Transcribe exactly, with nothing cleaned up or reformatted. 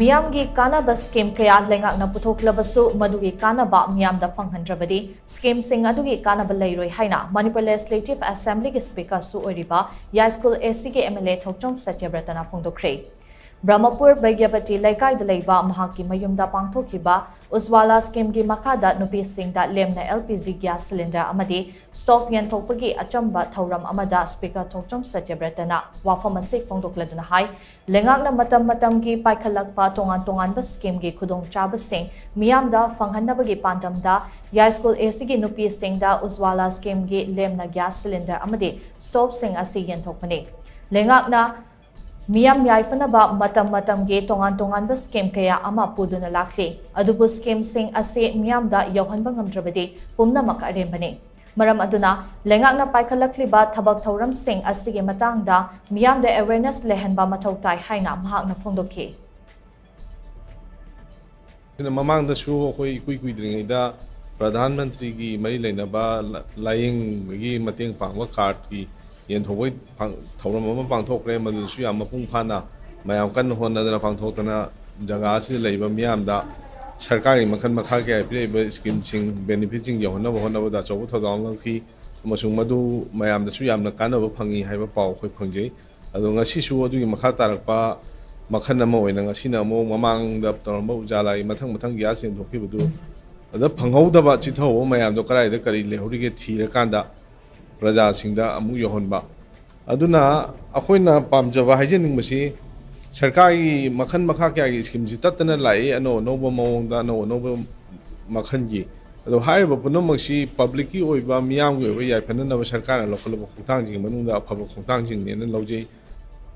ꯃꯤꯌꯥꯝꯒꯤ ꯀꯥꯟꯅꯕ ꯁ꯭ꯀꯤꯝ ꯀꯌꯥ ꯂꯩꯉꯥꯛꯅ ꯄꯨꯊꯣꯛꯂꯕꯁꯨ ꯃꯗꯨꯒꯤ ꯀꯥꯟꯅꯕ ꯃꯤꯌꯥꯝꯗ ꯐꯪꯍꯟꯗ꯭ꯔꯕꯗꯤ ꯁ꯭ꯀꯤꯝꯁꯤꯡ ꯑꯗꯨꯒꯤ ꯀꯥꯟꯅꯕ ꯂꯩꯔꯣꯏ ꯍꯥꯏꯅ ꯃꯅꯤꯄꯨꯔ ꯂꯦꯖꯤꯁꯂꯦꯇꯤꯚ ꯑꯦꯁꯦꯝꯕ꯭ꯂꯤꯒꯤ ꯁ꯭ꯄꯤꯀꯔꯁꯨ ꯑꯣꯏꯔꯤꯕ ꯌꯥꯏꯁ꯭ꯀꯨꯜ ꯑꯦꯁꯤꯒꯤ ꯑꯦꯝ ꯑꯦꯜ ꯑꯦ ꯊꯣꯛꯆꯣꯝ ꯁꯇ꯭ꯌꯕ꯭ꯔꯇꯅ ꯐꯣꯡꯗꯣꯛꯈ꯭ꯔꯦ꯫ ꯕ꯭ꯔꯍꯃꯄꯨꯔ ꯕꯩꯗ꯭ꯌꯥꯕꯇꯤ ꯂꯩꯀꯥꯏꯗ ꯂꯩꯕ ꯃꯍꯥꯛꯀꯤ ꯃꯌꯨꯝꯗ ꯄꯥꯡꯊꯣꯛꯈꯤꯕ ꯎꯖ꯭ꯋꯥꯂꯥ ꯁ꯭ꯀꯤꯝꯒꯤ ꯃꯈꯥꯗ ꯅꯨꯄꯤꯁꯤꯡꯗ ꯂꯦꯝꯅ L P G gas cylinder ꯑꯃꯗꯤ ꯁ꯭ꯇꯣꯚ ꯌꯦꯟꯊꯣꯛꯄꯒꯤ ꯑꯆꯝꯕ ꯊꯧꯔꯝ ꯑꯃꯗ ꯁ꯭ꯄꯤꯀꯔ ꯊꯣꯛꯆꯣꯝ ꯁꯇ꯭ꯌꯕ꯭ꯔꯇꯅ ꯋꯥꯐꯝ ꯑꯁꯤ ꯐꯣꯡꯗꯣꯛꯂꯗꯨꯅ ꯍꯥꯏ, ꯂꯩꯉꯥꯛꯅ ꯃꯇꯝ ꯃꯇꯝꯒꯤ ꯄꯥꯏꯈꯠꯂꯛꯄ ꯇꯣꯉꯥꯟ ꯇꯣꯉꯥꯟꯕ ꯁ꯭ꯀꯤꯝꯒꯤ ꯈꯨꯗꯣꯡꯆꯥꯕꯁꯤꯡ ꯃꯤꯌꯥꯝꯗ ꯐꯪꯍꯟꯅꯕꯒꯤ ꯄꯥꯟꯗꯝꯗ ꯌꯥꯏꯁ꯭ꯀꯨꯜ ꯑꯦꯁꯤꯒꯤ ꯅꯨꯄꯤꯁꯤꯡꯗ ꯎꯖ꯭ꯋꯥꯂꯥ ꯁ꯭ꯀꯤꯝꯒꯤ ꯂꯦꯝꯅ ꯒ꯭ꯌꯥꯁ ꯁꯤꯂꯤꯟꯗꯔ ꯑꯃꯗꯤ ꯁ꯭ꯇꯣꯚꯁꯤꯡ ꯑꯁꯤ ꯌꯦꯟꯊꯣꯛꯄꯅꯤ꯫ ꯂꯩꯉꯥꯛꯅ ꯃꯤꯌꯥꯝ ꯌꯥꯏꯐꯅꯕ ꯃꯇꯝ ꯃꯇꯝꯒꯤ ꯇꯣꯉꯥꯟ ꯇꯣꯉꯥꯟꯕ ꯁ꯭ꯀꯤꯝ ꯀꯌꯥ ꯑꯃ ꯄꯨꯗꯨꯅ ꯂꯥꯛꯂꯤ, ꯑꯗꯨꯕꯨ ꯁ꯭ꯀꯤꯝꯁꯤꯡ ꯑꯁꯤ ꯃꯤꯌꯥꯝꯗ ꯌꯧꯍꯟꯕ ꯉꯝꯗ꯭ꯔꯕꯗꯤ ꯄꯨꯝꯅꯃꯛ ꯑꯔꯦꯝꯕꯅꯤ꯫ ꯃꯔꯝ ꯑꯗꯨꯅ ꯂꯩꯉꯥꯛꯅ ꯄꯥꯏꯈꯠꯂꯛꯂꯤꯕ ꯊꯕꯛ ꯊꯧꯔꯝꯁꯤꯡ ꯑꯁꯤꯒꯤ ꯃꯇꯥꯡꯗ ꯃꯤꯌꯥꯝꯗ ꯑꯦꯋꯦꯔꯅꯦꯁ ꯂꯩꯍꯟꯕ ꯃꯊꯧ ꯇꯥꯏ ꯍꯥꯏꯅ ꯃꯍꯥꯛꯅ ꯐꯣꯡꯗꯣꯛꯈꯤ꯫ ꯑꯗꯨꯅ ꯃꯃꯥꯡꯗꯁꯨ ꯑꯩꯈꯣꯏ ꯏꯀꯨꯏ ꯀꯨꯏꯗ꯭ꯔꯤꯉꯩꯗ ꯄ꯭ꯔꯙꯥꯟ ꯃꯟꯇ꯭ꯔꯤꯒꯤ ꯃꯔꯤ ꯂꯩꯅꯕ ꯂ-, ꯂꯥꯌꯦꯡꯕꯒꯤ ꯃꯇꯦꯡ ꯄꯥꯡꯕ ꯀꯥꯔꯠꯀꯤ ꯌꯦꯟꯊꯣꯛꯄꯒꯤ ꯄꯥꯡ-, ꯊꯧꯔꯝ ꯑꯃ ꯄꯥꯡꯊꯣꯛꯈ꯭ꯔꯦ꯫ ꯃꯗꯨꯗꯁꯨ ꯌꯥꯝ ꯃꯄꯨꯡ ꯐꯥꯅ ꯃꯌꯥꯝ ꯀꯟꯅ ꯍꯣꯠꯅꯗꯅ ꯄꯥꯡꯊꯣꯛꯇꯅ ꯖꯒꯥ ꯑꯁꯤꯗ ꯂꯩꯕ ꯃꯤꯌꯥꯝꯗ ꯁꯔꯀꯥꯔꯒꯤ ꯃꯈꯜ ꯃꯈꯥ ꯀꯌꯥ ꯄꯤꯔꯛꯏꯕ ꯁ꯭ꯀꯤꯝꯁꯤꯡ, ꯕꯦꯅꯤꯐꯤꯠꯁꯤꯡ ꯌꯧꯍꯟꯅꯕ ꯍꯣꯠꯅꯕꯗ ꯑꯆꯧꯕ ꯊꯧꯗꯥꯡ ꯂꯧꯈꯤ ꯑꯃꯁꯨꯡ ꯃꯗꯨ ꯃꯌꯥꯝꯗꯁꯨ ꯌꯥꯝꯅ ꯀꯥꯟꯅꯕ ꯐꯪꯉꯤ ꯍꯥꯏꯕ ꯄꯥꯎ ꯑꯩꯈꯣꯏ ꯐꯪꯖꯩ꯫ ꯑꯗꯣ ꯉꯁꯤꯁꯨ ꯑꯗꯨꯒꯤ ꯃꯈꯥ ꯇꯥꯔꯛꯄ ꯃꯈꯜ ꯑꯃ ꯑꯣꯏꯅ ꯉꯁꯤꯅ ꯑꯃꯨꯛ ꯃꯃꯥꯡꯗ ꯇꯧꯔꯝꯕ ꯎꯖꯥꯂꯥꯒꯤ ꯃꯊꯪ ꯃꯊꯪ ꯒ꯭ꯌꯥꯁ ꯌꯦꯟꯊꯣꯛꯈꯤꯕꯗꯨ ꯑꯗ ꯐꯪꯍꯧꯗꯕ ꯆꯤꯊꯍꯧꯕ ꯃꯌꯥꯝꯗꯣ ꯀꯗꯥꯏꯗ ꯀꯔꯤ ꯂꯩꯍꯧꯔꯤꯒꯦ ꯊꯤꯔꯀꯥꯟꯗ ꯄ꯭ꯔꯖꯥꯁꯤꯡꯗ ꯑꯃꯨꯛ ꯌꯧꯍꯟꯕ꯫ ꯑꯗꯨꯅ ꯑꯩꯈꯣꯏꯅ ꯄꯥꯝꯖꯕ ꯍꯥꯏꯖꯅꯤꯡꯕꯁꯤ ꯁꯔꯀꯥꯔꯒꯤ ꯃꯈꯜ ꯃꯈꯥ ꯀꯌꯥꯒꯤ ꯁ꯭ꯀꯤꯝꯁꯤ ꯇꯠꯇꯅ ꯂꯥꯛꯏ, ꯑꯅꯧ ꯑꯅꯧꯕ ꯃꯑꯣꯡꯗ, ꯑꯅꯧ ꯑꯅꯧꯕ ꯃꯈꯜꯒꯤ꯫ ꯑꯗꯣ ꯍꯥꯏꯔꯤꯕ ꯄꯨꯝꯅꯃꯛꯁꯤ ꯄꯕ꯭ꯂꯤꯛꯀꯤ ꯑꯣꯏꯕ, ꯃꯤꯌꯥꯝꯒꯤ ꯑꯣꯏꯕ ꯌꯥꯏꯐꯅꯅꯕ ꯁꯔꯀꯥꯔꯅ ꯂꯧꯈꯠꯂꯕ ꯈꯣꯡꯊꯥꯡꯁꯤꯡꯒꯤ ꯃꯅꯨꯡꯗ ꯑꯐꯕ ꯈꯣꯡꯊꯥꯡꯁꯤꯡꯅꯦꯅ ꯂꯧꯖꯩ꯫